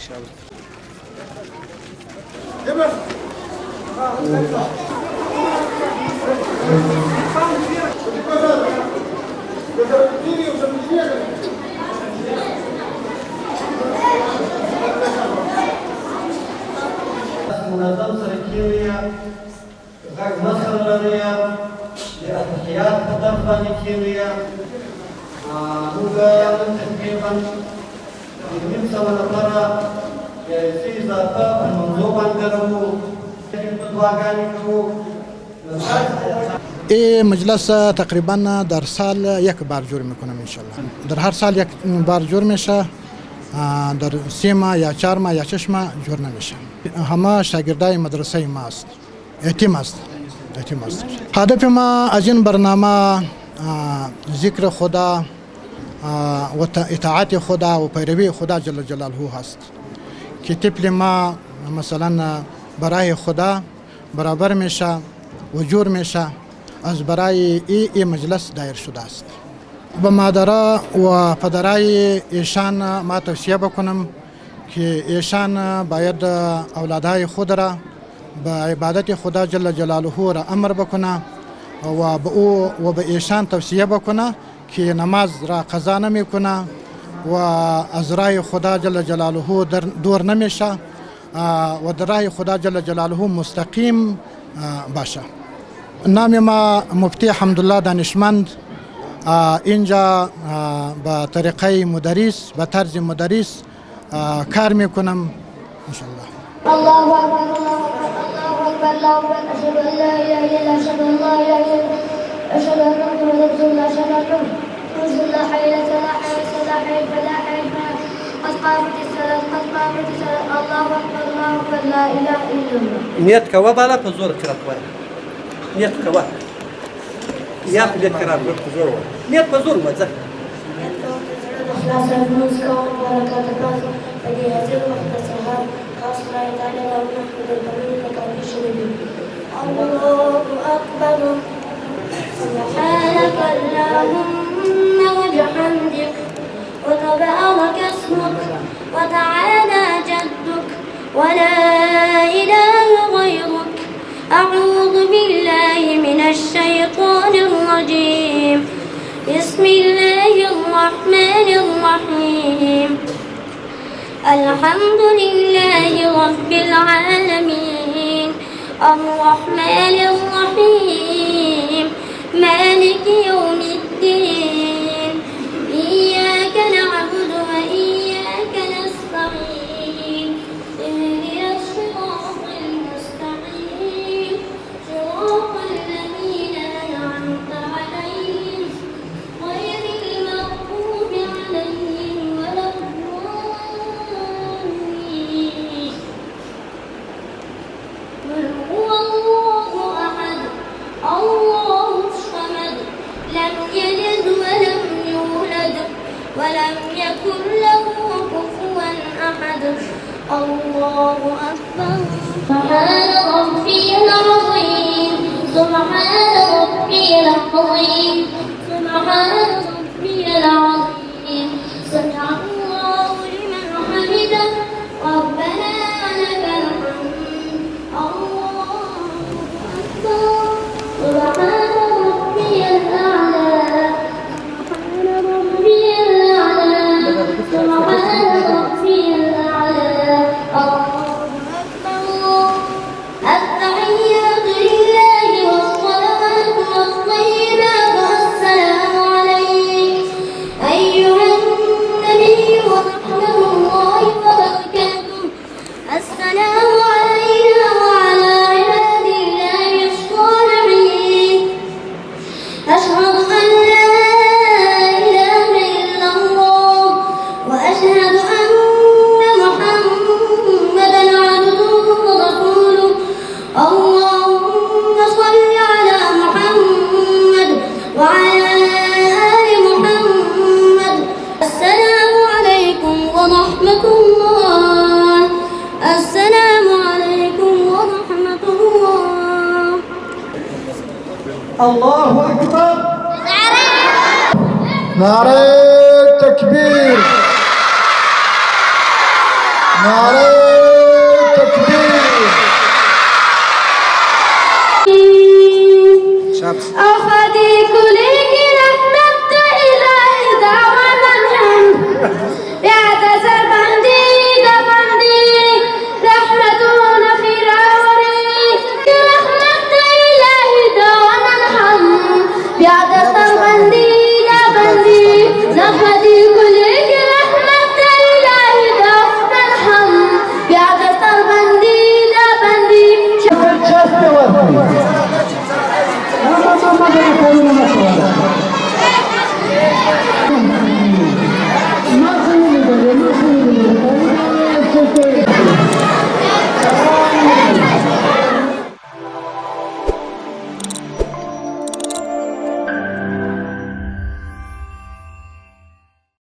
انشاءالله. منظم سره کېنئ، غږ مه خلاروئ، د اتحیات په طرف باندې کېنئ. موږ نن تقریبا 5.5 نفره یا څه اضافه په لمانځو باندې ګرمو، دعاګانې کوو. این مجلس تقریبا در سال یک بار جور میکنم انشالله. در هر سال یک بار جور میشه، در 3 ماه یا 4 ماه یا 6 ماه جور نمیشه. همه شاگردای مدرسه ما است، یتیم است، یتیم است. هدف ما از این برنامه ذکر خدا و اطاعت خدا و پیروی خدا جل جلاله هست که طفل ما مثلا برای خدا برابر میشه و جور میشه. از برای ای مجلس دایر شده است. به مادرا و پدرای ایشان ما توصیه بکنم که ایشان باید اولادهای خود را به عبادت خدا جل جلاله را امر بکنه و به او و به ایشان توصیه بکنه که نماز را قضا نمیکنه و از راه خدا جل جلاله دور نمیشه و در راه خدا جل جلاله مستقیم باشه. نام ما مفتی حمدالله دانشمند. اینجا به طریقه مدرس، به طرز مدرس کار میکنم انشالله. الله اکبر، الله اکبر، الله اکبر، الله اکبر. اشهد ان لا اله الا الله، اشهد ان لا اله الا الله، اشهد ان محمدا رسول الله، اشهد ان رسول الله. حي على الصلاه، حي على الصلاه، حي على الفلاح، حي على الفلاح. قد قامت الصلاه، قد قامت الصلاه. الله اکبر، الله اکبر، لا اله الا الله. نیت کوه بالا په زور قرات وایه، نیت کوه یا په نیت قرات نیت په زور وایه. نیت کوم د زړه د اخلاص سره لمونځ کوم. برکات پاک په دې حاضر وخت د سهار خاص خدای تعالی راونه د کلونو کافي شوي دي. الله اکبر. سبحانك اللهم وبحمدك وتبارك اسمك وتعالى جدك ولا إله غيرك. أعوذ بالله من الشيطان الرجيم. بسم الله الرحمن الرحيم. الحمد لله رب العالمين. الرحمن الرحيم. مالك يوم الدين. إياك نعبد وإياك نستعين. اهدنا الصراط المستقيم. صراط الذين أنعمت عليهم غير المغضوب عليهم ولا الضالين. قل هو الله أحد، الله الصمد، لم يلد ولم يولد ولم يكن له كفوا أحد. الله أكبر. سبحان ربي العظيم، سبحان ربي العظيم، سبحان ربي العظيم. سمع الله لمن حمده. ربنا لك الحمد. الله أكبر. سبحان ربي الأعلى، سبحان ربي الأعلى، سبحان ربي الأعلى. الله أكبر. التحيات لله والصلوات والطيبات. السلام عليك أيها النبي ورحمة الله وبركاته. السلام علينا وعلى عباد الله الصالحين. أشهد أن لا إله إلا الله وأشهد أن محمدا عبده ورسوله. اللهم صل على محمد وعلى آل محمد. السلام عليكم ورحمة الله. السلام عليكم ورحمة الله. الله اکبر. نعره تکبیر، نعره